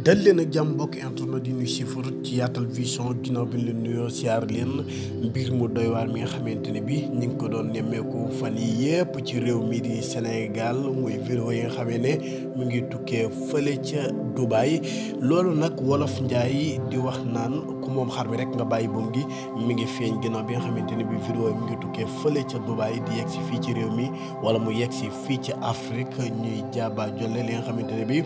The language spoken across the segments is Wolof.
dal leen ak jàmm mbokk internet di ñu sifur ci Yaatal Vision ginnaaw bi ñu leen nuyoo siyaar leen mbir mu doy waar mi nga xamante ne bi ñu ngi ko doon nemmeeku fan yi yëpp ci réew mi di Sénégal muy vidéo yi nga xamee ne mu ngi tukkee fële ca Dubaï loolu nag wolof njaay di wax naan ku moom xar mi rek nga bàyyi buum gi mi ngi feeñ ginnaaw bi nga xamante ne bi vidéo yi mu ngi tukkee fële ca Dubaï di yegg si fii ci réew mi wala mu yegg si fii ci Afrique ñuy jaaba jolle li nga xamante ne bi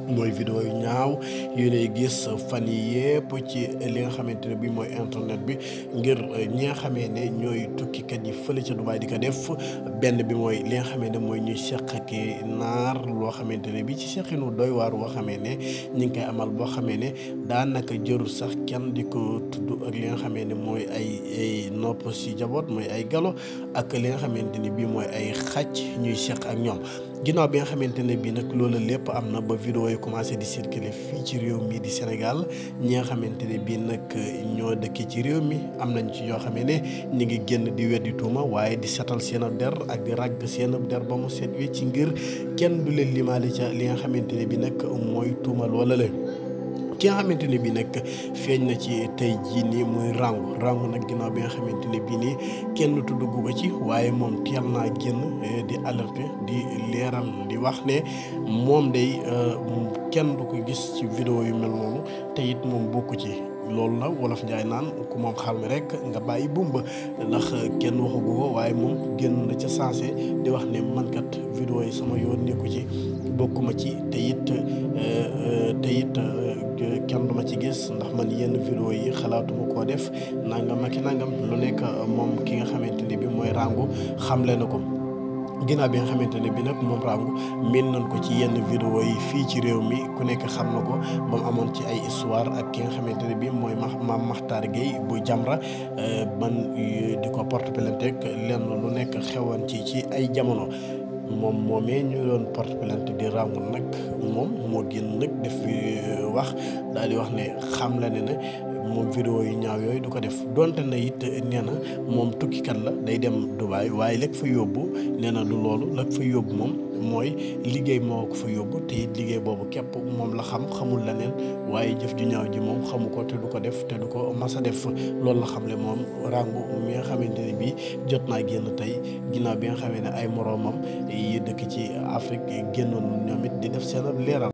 mooy vidéo yu ñaaw yu lay gis fan yi yëpp ci li nga xamante ne bi mooy internet bi ngir ñi nga xamee ne ñooy tukkikat yi fële ca Dubaï di ko def benn bi mooy li nga xamee ne mooy ñuy seq ak naar loo xamante ne bi ci seqinu doy waar boo xamee ne ñi ngi koy amal boo xamee ne daanaka jërul sax kenn di ko tudd ak li nga xamee ne mooy ay nopp si jaboot mooy ay galo ak li nga xamante ne bi mooy ay xaj ñuy seq ak ñoom ginnaaw bi nga xamante ne bii nag loolu lépp am na ba vidéo yi commencé di circuler fii ci réew mi di Sénégal ñi nga xamante ne bii nag ñoo dëkkee ci réew mi am nañ ci ñoo xamee ne ñu ngi génn di weddi tuuma waaye di setal seen ab der ak di ragg seen ab der ba mu set wi ci ngir kenn du leen limaale ca li nga xamante ne bii nag mooy tuumal wala leen. ki nga xamante ne bii nag feeñ na ci tey jii nii muy rangu nag ginnaaw bi nga xamante ne bii nii kenn tudd gu ko ci waaye moom teel naa génn di alerter di leeral di wax ne moom day kenn du ko gis ci vidéo yu mel noonu te it moom bokku ci loolu la wolof njaay naan ku moom xar mi rek nga bàyyi bumba ndax kenn waxagu ko waaye moom génn na ca sensé di wax ne man kat vidéo yi sama yoon nekku ci bokkuma ci te it kenn duma ci gis ndax man yenn vidéo yi xalaatuma koo def nangam ak nangam lu nekk moom ki nga xamante ne bi mooy rangu xamle na ko ginnaaw bi nga xamante ne bi nag moom rangu miin nañ ko ci yenn vidéo yi fii ci réew mi ku nekk xam na ko ba mu amoon ci ay histoire ak ki nga xamante ne bi mooy Mame Makhtar Gueye bu Jamra man di ko porte plainte ak lenn lu nekk xewoon ci ay jamono moom moomee ñu doon porte plainte di rangu nag moom moo génn nag def wax daal di wax ne xam la ne moom vidéo yu ñaaw yooyu du ko def donte na it nee na moom tukkikat la day dem Dubaï waaye lekk fa yóbbu nee na du loolu lekk fa yóbbu moom mooy liggéey moo ko fa yóbbu te it liggéey boobu képp moom la xamul la neen waaye jëf ju ñaaw ji moom xamu ko te du ko def te du ko mas a def loolu la xam le moom rangu mi nga xamante ne bii jot naa génn tey ginnaaw bi nga xamee ne ay moroomam yi dëkk ci Afrique génnoon ñoom it di def seen leeral